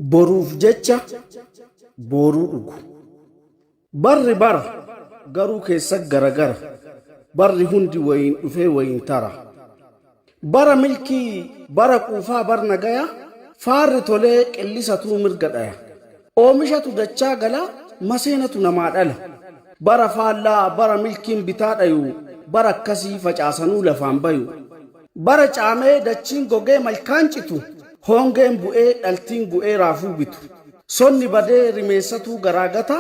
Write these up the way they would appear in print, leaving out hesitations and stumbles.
Boruuf jecha booruu dhugu. Barri bara garuu keessa garagara. Barri hundi wayiin dhufee wayiin tara. Bara milkii bara quufaa bar nagaya faarri tolee qillisatuu mirga dhaya. Oomishatu dachaa gala maseenatu namaa dhala. Bara faallaa bara milkiin bitaa dhayu bara akkasii facaasanuu lafaan bayu. Bara caamee dachiin gogee malkaan citu hoongeen bu'ee dhaltiin gu'ee raafuu bitu. Sonni badee rimeessatuu garaa gata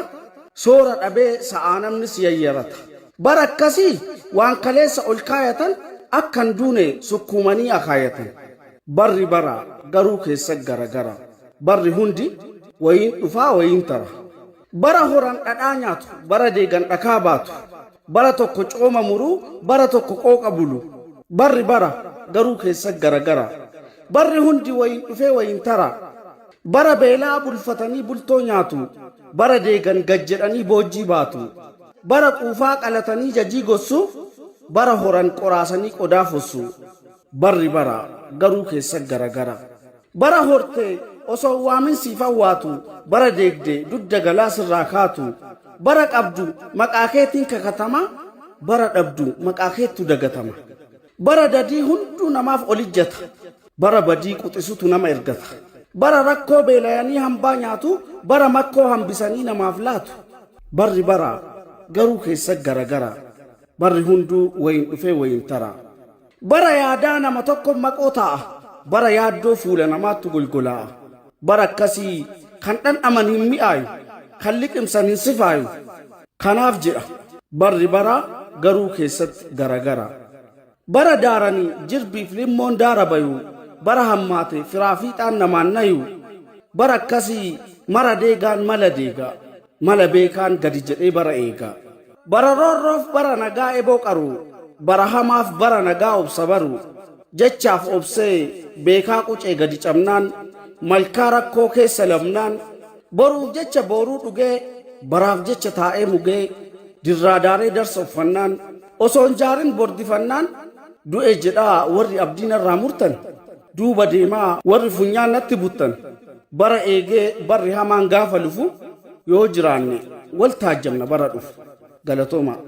soora dhabee sa'aa namnis yayyarata. Bara akkasii waan kaleessa ol kaayatan akka hin duune sukkuumanii akaayatan. Barri bara garuu keessa garagara. Barri hundi wayiin dhufaa wayiin tara. Bara horan dhadhaa nyaatu bara deegan dhakaa baatu. Bara tokko cooma muruu bara tokko qooqa bulu. Barri bara garuu keessa garagara. Barri hundi wayiin dhufee wayiin tara. Bara beelaa bulfatanii bultoo nyaatu. Bara deegan gad jedhanii boojjii baatu. Bara quufaa qalatanii jajii gossu. Bara horan qoraasanii qodaa fossu. Barri bara garuu keessa garagara. Bara horte osoo hin waamin siif awwaatu. Bara deegde dugda galaa sirraa kaatu. Bara qabdu maqaa keetiin kakatama. Bara dhabdu maqaa keettu dagatama. Bara dadii hunduu namaaf ol ijjata. Bara badii quxisutu nama ergata. Bara rakkoo beelayanii hambaa nyaatu. Bara makkoo hambisanii namaaf laatu. Barri bara garuu keessa garagara. Barri hunduu wayiin dhufee wayiin tara. Bara yaadaa nama tokko maqoo taa'a. Bara yaaddoo fuula namaattu golgolaa'a. Bara akkasii kan dhandhaman hin mi'aayu. Kan liqimsan hin sifaayu. Kanaaf jedha barri bara garuu keessatti garagara. Bara daaranii jirbiif limmoon daara bayu. Bara hammaate firaa fiixaan namaan nayu. Bara akkasii mara deegaan mala deega. Mala beekaan gadi jedhee bara eega. Bara roorroof bara nagaa eboo qaru. Bara hamaaf bara nagaa obsa baru. Jechaaf obsee beekaa qucee gadi cabnaan malkaa rakkoo keessa lamnaan boruuf jecha booruu dhugee baraaf jecha taa'ee mugee dirraa daaree darsa uffannaan osoo hin jaarin bordifannaan du'e jedhaa warri abdii narraa murtan duuba deemaa warri funyaan natti buttan bara eegee barri hamaan gaafa lufu yoo jiraanne wal taajjabna bara dhufu. Galatoomaa.